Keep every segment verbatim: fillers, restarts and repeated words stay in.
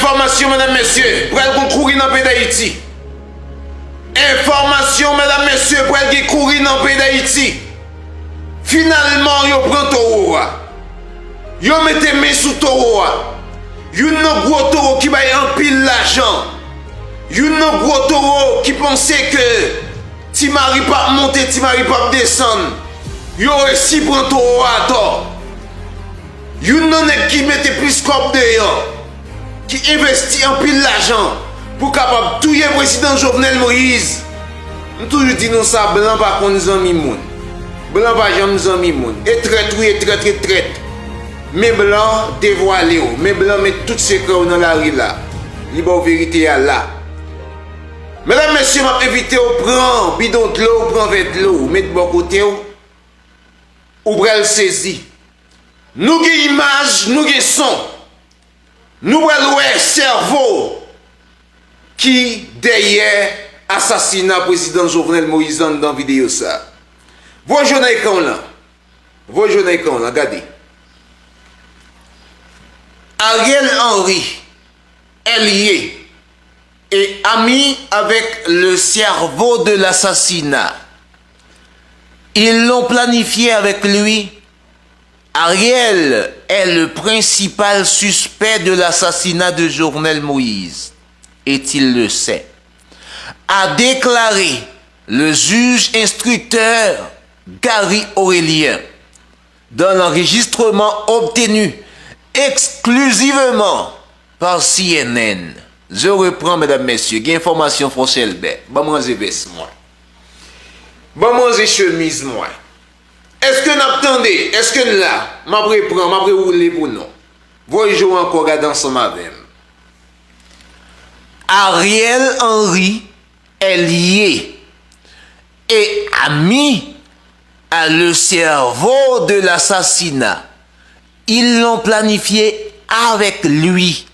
Enfòmasyon, medam, mesye, pral gen kouri nan peyi Dayiti. Enfòmasyon, medam, mesye, pral gen kouri nan peyi Dayiti. Finalman, yo pran towo a. Yo mete men sou towo a. Youn nan gwo towo ki bay anpil lajan. Youn nan gwo towo ki panse ke Ti Mari p ap monte, Ti Mari p ap desann. Yo resi pran towo a atò. Youn nan nèg ki mete plis kòb deyò, ki envesti anpil lajan pou kapab touye prezidan Jovenel Moïse. M toujou di nou sa, blan pa konn zanmi moun. Blan pa janm zanmi moun. E trèt ou ye, trèt ret trèt. Men blan devwale w, men blan met tout sekrè w nan lari la. Li ba w verite a la. Medam, mesye, m ap envite w pran bidon dlo w, pran vè dlo w, met bò kote w. Ou pral sezi. Nou gen imaj, nou gen son. Nou pral wè sèvo ki dèyè asasina prezidan Jovenel Moïse anndan videyo sa. Voye w nan ekran w lan. Voye w nan ekran w lan, gade. Ariel Henry est lié et ami avec le cerveau de l'assassinat. Ils l'ont planifié avec lui. Ariel est le principal suspect de l'assassinat de Jovenel Moïse, et il le sait, a déclaré le juge instructeur Gary Aurélien dans l'enregistrement obtenu exclusivement par C N N. Je reprends, medam, mesye, gen enfòmasyon Fòs Elbè. Ban m ranje vès mwen. Ban m ranje chemiz mwen. Èske n ap tande? Èske n la? M ap repran, m ap rewoule pou nou. Voye w ankò, gade ansanm avè m. Ariel Henry est lié et ami à le cerveau de l'assassinat. Ils l'ont planifié avec lui.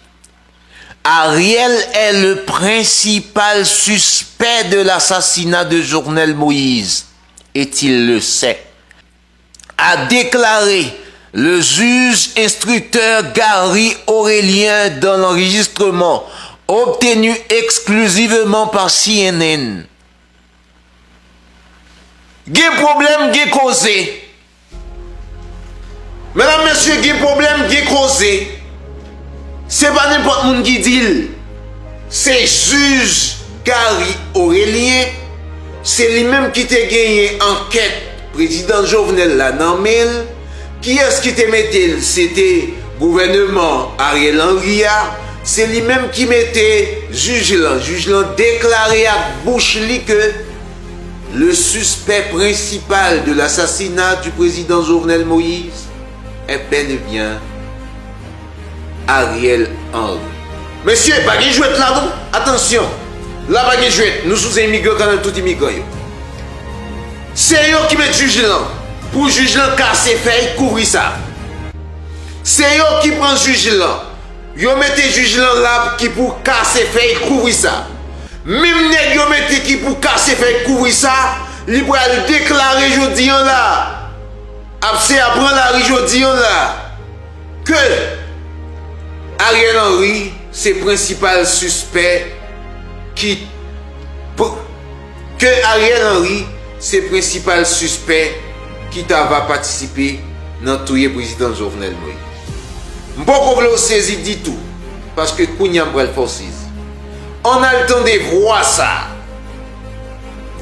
Ariel est le principal suspect de l'assassinat de Jovenel Moïse, et il le sait, a déclaré le juge instructeur Gary Aurélien dans l'enregistrement obtenu exclusivement par C N N. Gen pwoblèm, gen koze. Medam, mesye, gen pwoblèm, gen koze. Se pa nenpòt moun ki di l. Se jij Gary Aurélien. Se li menm ki te genyen ankèt prezidan Jovenel la nan men l. Kiyès ki te mete l? Se te gouvèneman Ariel Henry a. Se li menm ki mete jij lan. Jij lan deklare ak bouch li ke le suspect principal de l'assassinat du président Jovenel Moïse est bel et bien Ariel Henry. Mesye, pa gen jwèt la non. Atansyon. La pa gen jwèt. Nou sou se imigran, kanal tout imigran yo. Se yo ki met jij lan. Pou jij lan kase fèy kouvri sa. Se yo ki pran jij lan. Yo mete jij lan la ki pou kase fèy kouvri sa. Menm nèg yo mete ki pou kase fèy kouvri sa, li pral deklare jodi an la. Ap se aprann lari jodi an la. Ke Ariel Henry se prensipal sispè ki, ke Ariel Henry se prensipal sispè ki ta va patisipe nan touye prezidan Jovenel Moïse. M poko vle w sezi ditou, paske kounye a m pral fè w sezi. Ann al tande vwa sa.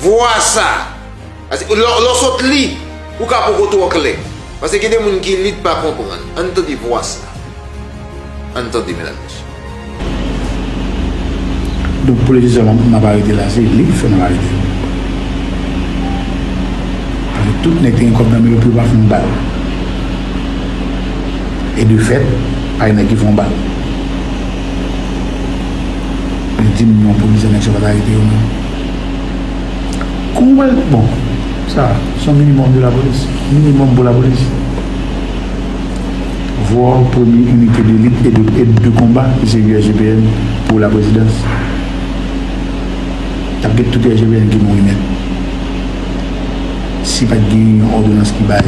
Vwa sa. Paske lè, lè w sot li, ou ka poko twò klè. Paske gen de moun ki li pa konprann. Ann tande vwa sa. Ann tande, medam, mesye. Donk, pou l di sa, m ap arete la, se li k fè m arete. Paske tout nèg te gen kòb nan men yo pou yo pa fè yon bal. E de fèt, pa gen nèg ki fè yon bal. Li di m non, polisye nèg sa pa t arete yo non. Kouman, bon, sa, se yon minimòm de lapolis. Minimòm pou lapolis. Vwa premye inite delit e de, e de konba ki se U S G P N pou laprezidans. T ap gen tout U S G P N ki mouri nèt. Si pa t gen yon òdonans ki bay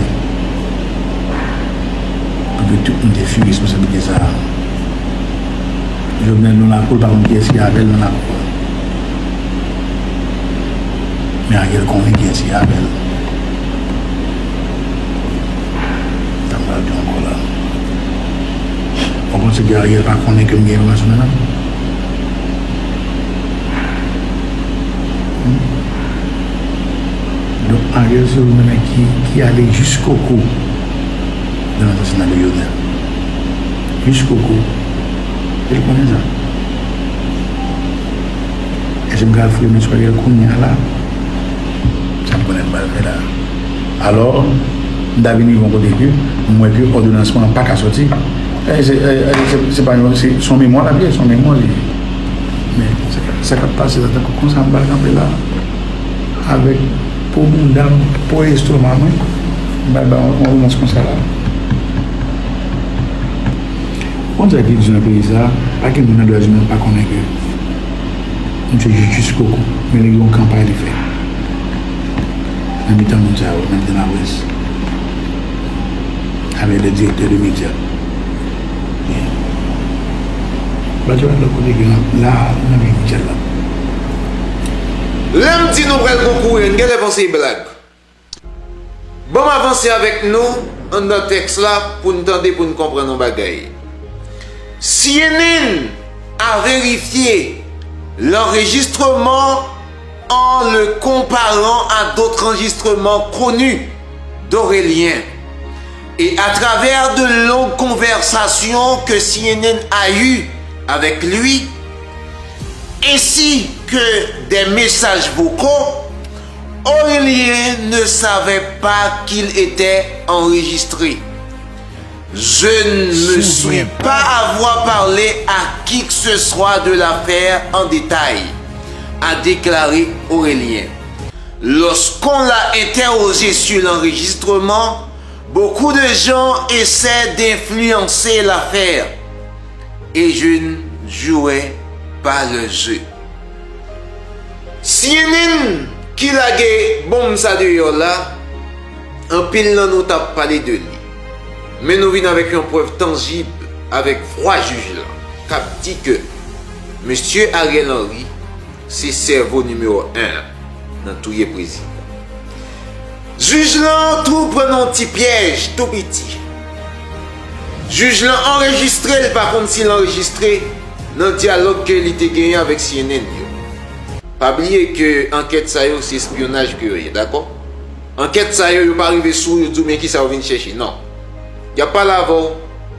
pou ke tout moun te fui responsablite sa a. Jovenel nan lakou, l pa konn kiyès ki avè l nan lakou a. Men Ariel konnen kiyès ki avè l. Sa m pral di ankò la. Ou panse ke Ariel pa konnen ke m gen enfòmasyon nan men m? Hmm? Donk, Ariel se yon nèg ki, ki ale jiskoko nan asasina de Jovenel. Jiskoko. E l konnen sa. Èske m ka fouye men sou Ariel kounye a la? Sa m konnen m pral fè la. Alò, m ta vin rive yon kote ke m wè ke òdonans mwen an pa ka sòti. E se, e, e, se, se pa yon, se, se yon memwa l ap ye, se yon memwa li ye. Men, sa, sa k ap pase la, tankou konsa m pral kanpe la, avèk po bounda m, po estoma mwen, m pral bay yon, yon òdonans konsa la. Ou konn sa ki di nan peyi sa, pa gen moun nan dwa imen pa konnen ke misye jis, jis koko, men li gen yon kanpay li fè nan mitan moun sa yo, nan mitan laprès, avèk lè direktè de medya. Bati wè lòt kote gen la, nan men medya la. Lè m di nou pral gon kouri, n genlè panse e blag. Ban m avanse avèk nou anndan tèks la pou n tande, pou n konprann yon bagay. C N N a vérifié l'enregistrement en le comparant à d'autres enregistrements connus d'Aurélien et à travers de longues conversations que C N N a eues avec lui, ainsi que des messages vocaux, Aurélien ne savait pas qu'il était enregistré. Je ne me souviens pas avoir parlé à qui que ce soit de l'affaire en détail, a déclaré Aurélien. Lorsqu'on l'a interrogé sur l'enregistrement, beaucoup de gens essaient d'influencer l'affaire et je ne jouerai pas le jeu. C N N ki lage bonm sa deyò la, anpil nan nou t ap pale de li. Men nou vin avèk yon prèv tanjib avèk vwa jij lan k ap di ke mesye Ariel Henry se sèvo nimewo en an nan touye prezidan. Jij lan tou pran nan yon ti pyèj tou piti. Jij lan anrejistre, li pa konn si l anrejistre nan dyalòg ke li te genyen avèk C N N yo. Pa bliye ke ankèt sa yo se espyonaj ke yo ye, dakò? Ankèt sa yo, yo pa rive sou ou, yo di w men kisa yo vin chèche, non. Y ap pale avè w,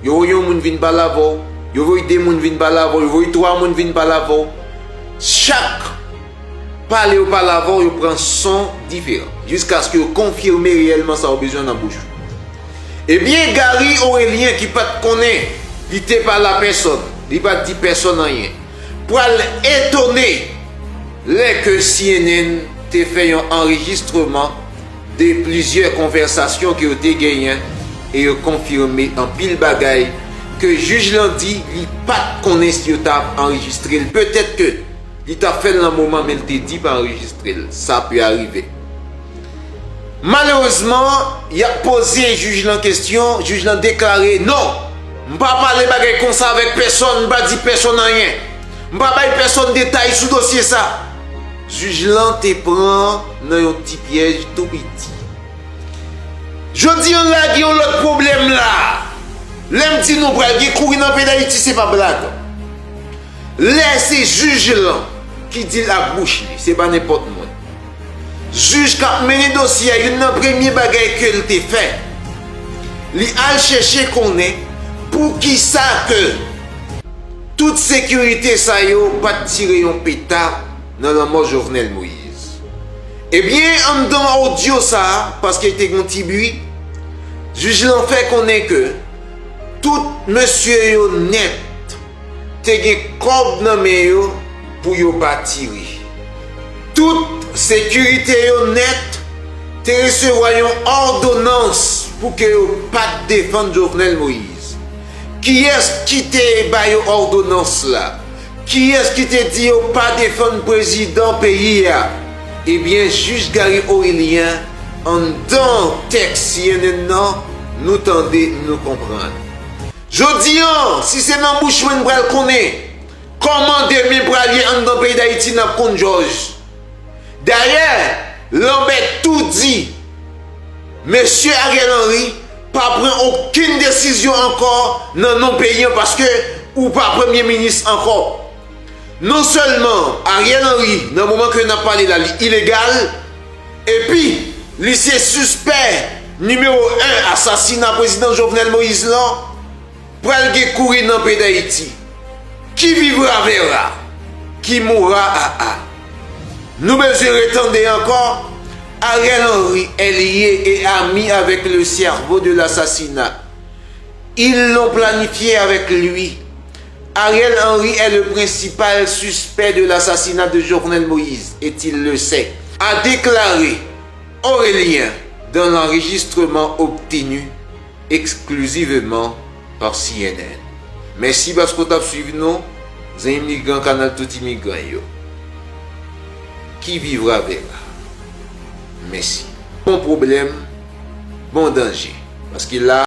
yo voye yon moun vin pale avè w, yo voye de moun vin pale avè w, yo voye twa moun vin pale avè w. Chak pale yo pale avè w, yo pran son diferan, jiskaske yo konfime reyèlman sa yo bezwen nan bouch ou. Ebyen, Gary Aurélien, ki pa t konnen li te pale a pèsòn, li pa t di pèsòn anyen, pral etone lè ke C N N te fè yon anrejistreman de plizyè konvèsasyon ke yo te genyen e yo konfime anpil bagay ke jij lan di li pa t konnen si yo t ap anrejistre l. Petèt ke li t ap fè l nan moman, men l te di pa anrejistre l. Sa pe arive. Malerezman, y ap poze jij lan kesyon, jij lan deklare, "Non, m pa pale bagay konsa avèk pèsòn, m pa di pèsòn anyen. M pa bay pèsòn detay sou dosye sa." Jij lan te pran nan yon ti pyèj tou piti. Jodi an la, gen yon lòt pwoblèm la. Lè m di nou pral gen kouri nan peyi Dayiti, se pa blag. Lè se jij lan ki di l ak bouch li, se pa nenpòt moun. Jij k ap mennen dosye a, youn nan premye bagay ke l te fè, li al chèche konnen poukisa ke tout sekirite sa yo pa t tire yon peta nan lanmò Jovenel Moïse. Ebyen, anndan odyo sa a, paske te gen yon ti bri, jij lan fè konnen ke tout mesye yo nèt te gen kòb nan men yo pou yo pa tire. Tout sekirite yo nèt te resevwa yon òdonans pou ke yo pa t defann Jovenel Moïse. Kiyès ki te ba yo òdonans la? Kiyès ki te di yo pa defann prezidan peyi a? Ebyen, jij Gary Aurélien, anndan tèks C N N nan, nou tande, nou konprann. Jodi an, si se nan bouch mwen n pral konnen, Kòman demen pral ye anndan peyi Dayiti n ap konn jòj. Dayè, Lambert tou di, mesye Ariel Henry pa pran okenn desizyon ankò nan non peyi an paske ou pa premye minis ankò. Non sèlman Ariel Henry, nan moman ke n ap pale la, li ilegal, epi li se sispè nimewo en asasina prezidan Jovenel Moïse lan, pral gen kouri nan peyi Dayiti. Qui vivra verra, qui mourra a a. Nou bezwen retande ankò, Ariel Henry est lié et ami avec le cerveau de l'assassinat. Ils l'ont planifié avec lui. Ariel Henry est le principal suspect de l'assassinat de Jovenel Moïse et il le sait, a déclaré Aurélien dans l'enregistrement obtenu exclusivement par C N N. Mèsi paske w t ap swiv nou, zanmi imigran, kanal tout imigran yo. Qui vivra verra. Mèsi. Bon pwoblèm, bon danje. Paske la,